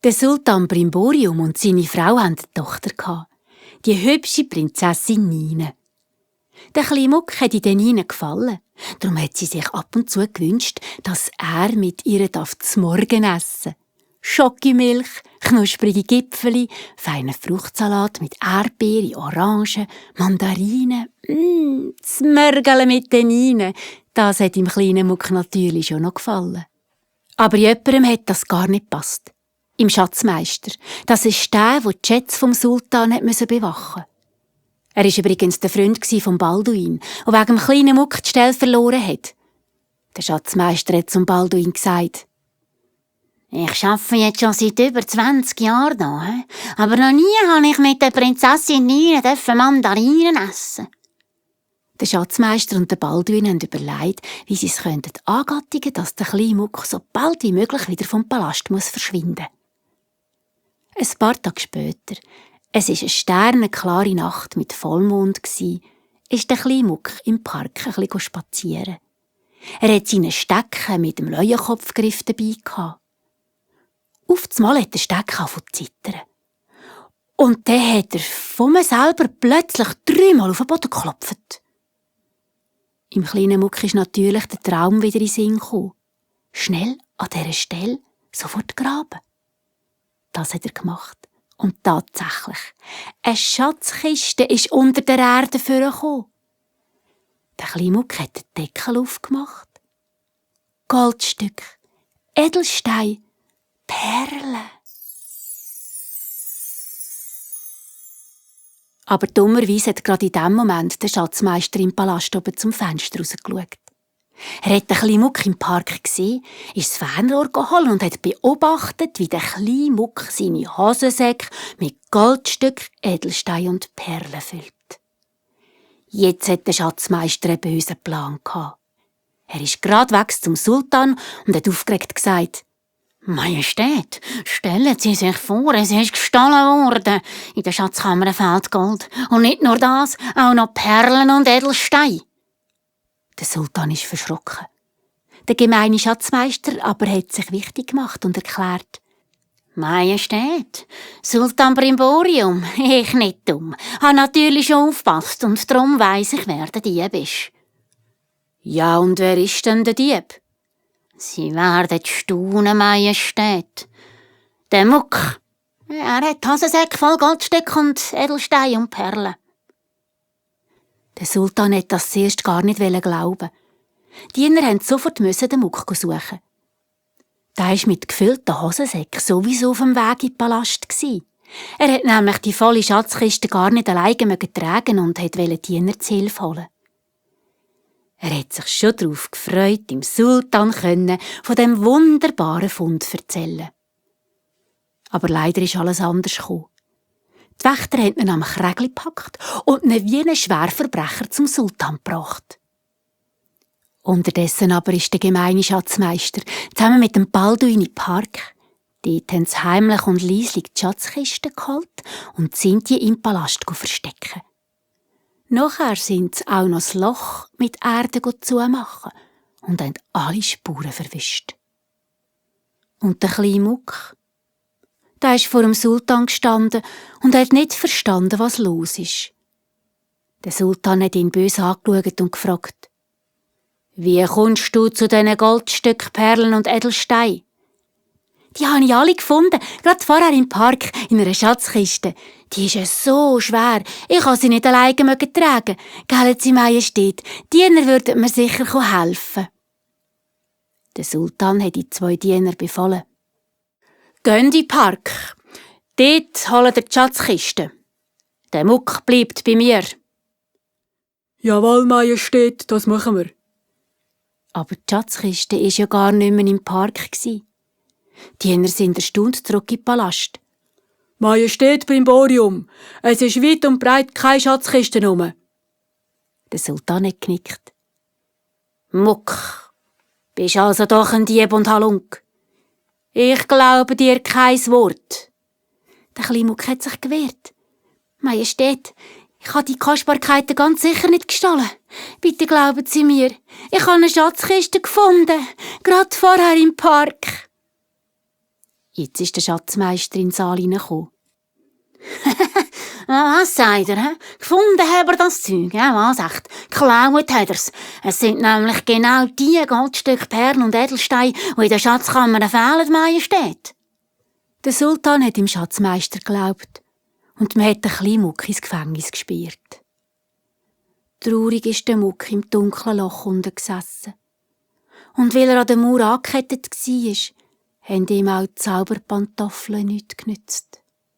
Der Sultan Brimborium und seine Frau hatten eine Tochter, die hübsche Prinzessin Nine. Der kleine Muck hat in Nine gefallen. Darum hat sie sich ab und zu gewünscht, dass er mit ihr zu Morgen essen darf. Schokimilch, knusprige Gipfeli, feinen Fruchtsalat mit Erdbeeren, Orangen, Mandarinen. Das Mörgele mit den Nine, das hat dem kleinen Muck natürlich schon noch gefallen. Aber jemandem hat das gar nicht gepasst. Im Schatzmeister. Das ist der die Schätze vom Sultan bewachen musste. Er war übrigens der Freund von Balduin, der wegen dem kleinen Muck die Stelle verloren hat. Der Schatzmeister hat zum Balduin gesagt: «Ich arbeite jetzt schon seit über 20 Jahren hier, aber noch nie habe ich mit der Prinzessin Nine Mandarinen essen.» Der Schatzmeister und der Balduin haben überlegt, wie sie es angattigen könnten, dass der kleine Muck so bald wie möglich wieder vom Palast verschwinden muss. Ein paar Tage später, es war eine sternenklare Nacht mit Vollmond, ist der kleine Muck im Park ein bisschen spazieren. Er hat seinen Stecken mit dem Leuenkopfgriff dabei gehabt. Auf einmal hat der Stecken angefangen zu zittern. Und dann hat er von mir selber plötzlich 3-mal auf den Boden geklopft. Im kleinen Muck ist natürlich der Traum wieder in den Sinn gekommen. Schnell an dieser Stelle sofort graben. Das hat er gemacht. Und tatsächlich, eine Schatzkiste ist unter der Erde vorgekommen. Der kleine Muck hat den Deckel aufgemacht. Goldstück, Edelstein, Perlen. Aber dummerweise hat gerade in dem Moment der Schatzmeister im Palast oben zum Fenster rausgeschaut. Er hat den kleinen Muck im Park gesehen, ist das Fernrohr geholt und hat beobachtet, wie der kleine Muck seine Hosensäcke mit Goldstück, Edelstein und Perlen füllt. Jetzt hat der Schatzmeister einen bösen Plan gehabt. Er ist geradwegs zum Sultan und hat aufgeregt gesagt: «Majestät, stellen Sie sich vor, es ist gestohlen worden. In der Schatzkammer fehlt Gold. Und nicht nur das, auch noch Perlen und Edelsteine.» Der Sultan ist verschrocken. Der gemeine Schatzmeister aber hat sich wichtig gemacht und erklärt: «Majestät, Sultan Brimborium, ich nicht dumm, habe natürlich schon aufgepasst und darum weiss ich, wer der Dieb ist.» «Ja, und wer ist denn der Dieb?» «Sie werden staunen, Majestät. Der Muck, er hat Hosensäcke voll Goldstücke und Edelsteine und Perlen.» Der Sultan hat das zuerst gar nicht glauben. Die Diener mussten sofort den Muck suchen. Der war mit gefüllten Hosensäcken sowieso auf dem Weg in den Palast. Er hat nämlich die volle Schatzkiste gar nicht alleine tragen und wollte die Diener zu Hilfe holen. Er hat sich schon darauf gefreut, dem Sultan von diesem wunderbaren Fund zu erzählen. Aber leider ist alles anders gekommen. Die Wächter haben ihn am Krägli gepackt und ihn wie einen Schwerverbrecher zum Sultan gebracht. Unterdessen aber ist der gemeine Schatzmeister zusammen mit dem Balduin in den Park. Dort haben sie heimlich und leislich die Schatzkiste geholt und sind die im Palast verstecken. Nachher sind sie auch noch das Loch mit Erde zumachen und haben alle Spuren verwischt. Und der kleine Muck, der ist vor dem Sultan gestanden und hat nicht verstanden, was los ist. Der Sultan hat ihn böse angeschaut und gefragt: «Wie kommst du zu diesen Goldstücken, Perlen und Edelsteinen?» «Die habe ich alle gefunden, gerade vorher im Park, in einer Schatzkiste. Die ist ja so schwer, ich kann sie nicht alleine tragen. Gell, Sie Majestät, Diener würden mir sicher helfen.» Der Sultan hat die 2 Diener befohlen: «Geht in den Park. Dort holt ihr die Schatzkiste. Der Muck bleibt bei mir.» «Jawohl, Majestät, das machen wir.» Aber die Schatzkiste war ja gar nicht mehr im Park. Die Diener sind erstaunt zurück in den Palast. «Majestät Brimborium, es ist weit und breit keine Schatzkiste herum.» Der Sultan hat genickt. «Muck, bist also doch ein Dieb und Halunk. Ich glaube dir kein Wort.» Der kleine Muck hat sich gewehrt. «Majestät, ich habe die Kostbarkeiten ganz sicher nicht gestohlen. Bitte glauben Sie mir, ich habe eine Schatzkiste gefunden, gerade vorher im Park.» Jetzt ist der Schatzmeister in den Saal hineingekommen. Was sagt ihr? Gefunden habt ihr das Zeug? Ja, was echt? Geklaut hat er's. Es sind nämlich genau die Goldstücke, Perlen und Edelsteine, die in der Schatzkammer fehlen, Majestät. Der Sultan hat dem Schatzmeister geglaubt und man hat den kleinen Muck ins Gefängnis gesperrt. Traurig ist der Muck im dunklen Loch unten gesessen. Und weil er an der Mauer angekettet war, haben ihm auch die Zauberpantoffeln nichts genützt.